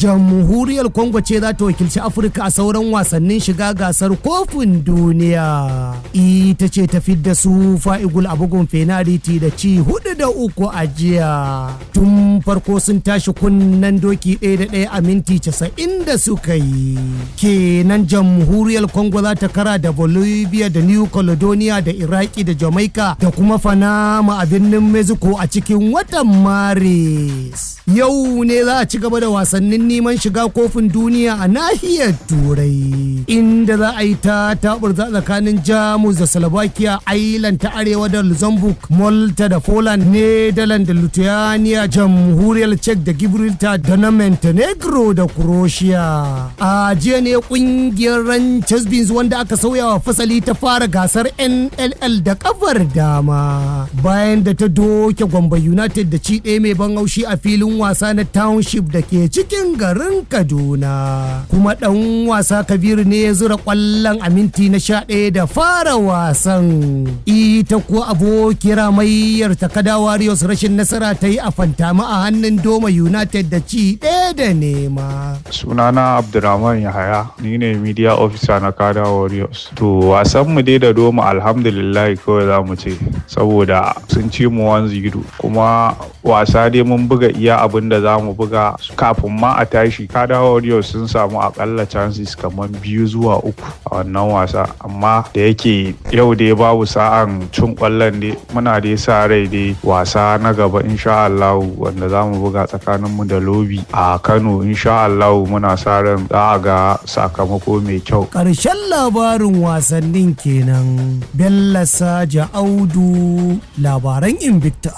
Jamhuriyar Congo ce za ta wakilci Afirka a sauran wasannin shiga gasar Kofin Duniya. Ita ce ta fidda Super Eagles a bugun fenaliti da ci 4-3 a jiya. Tun farko sun tashi kunnen doki 1-1 a minti 90 da suka yi. Kenan Jamhuriyar Congo za ta kara da Bolivia da New Caledonia da Iraki da Jamaica da kuma Panama a birnin Mexico a cikin watan Maris. Yau ne za a ci gaba da wasannin neman shiga Kofin Duniya a nahiyar Turai, inda za a yi ta taburza tsakanin Jamus da Slovakia, Ireland ta Arewa da Luxembourg, Malta da Poland, Netherlands da Lithuania, Jamhuriyar Czech da Gibraltar da na Montenegro da Croatia. A jiya ne kungiyar Ranchers Beans, wanda aka sauya wa fasali, ta fara gasar NLL da kafar dama bayan da ta doke Gombe United da ci 1 mai ban haushi a filin wasa na Township da ke cikin garin Kaduna. Kuma ɗan wasa Kabiru ne ya zura ƙwallon a minti na 11 da fara wasan. Ita kuwa abokiyar hamayyar ta Kada Warriors rashin nasara ta yi a Fantama a hannun Doma United da ci 1-0. Sunana Abdulrahman Yahaya, ni ne media officer na Kada Warriors. To, wasan mu dai da Doma, alhamdulillah kawai za mu ce, saboda sun ci mu 1-0, kuma wasa dai mun buga iya abin da za mu buga. Kafin ma a tashi, Kada Warriors sun samu akalla chances kamar biyu zuwa uku a wannan wasa, amma da yake yau dai babu sa'an cin kwallon dai, muna dai sa rai dai wasa na gaba insha Allah wanda za mu buga tsakaninmu da Lobi a Kano, insha Allah muna sa ran za a ga sakamako mai kyau. Ƙarshen labarin wasannin kenan. Bello Saja Audu, labaran Invicta.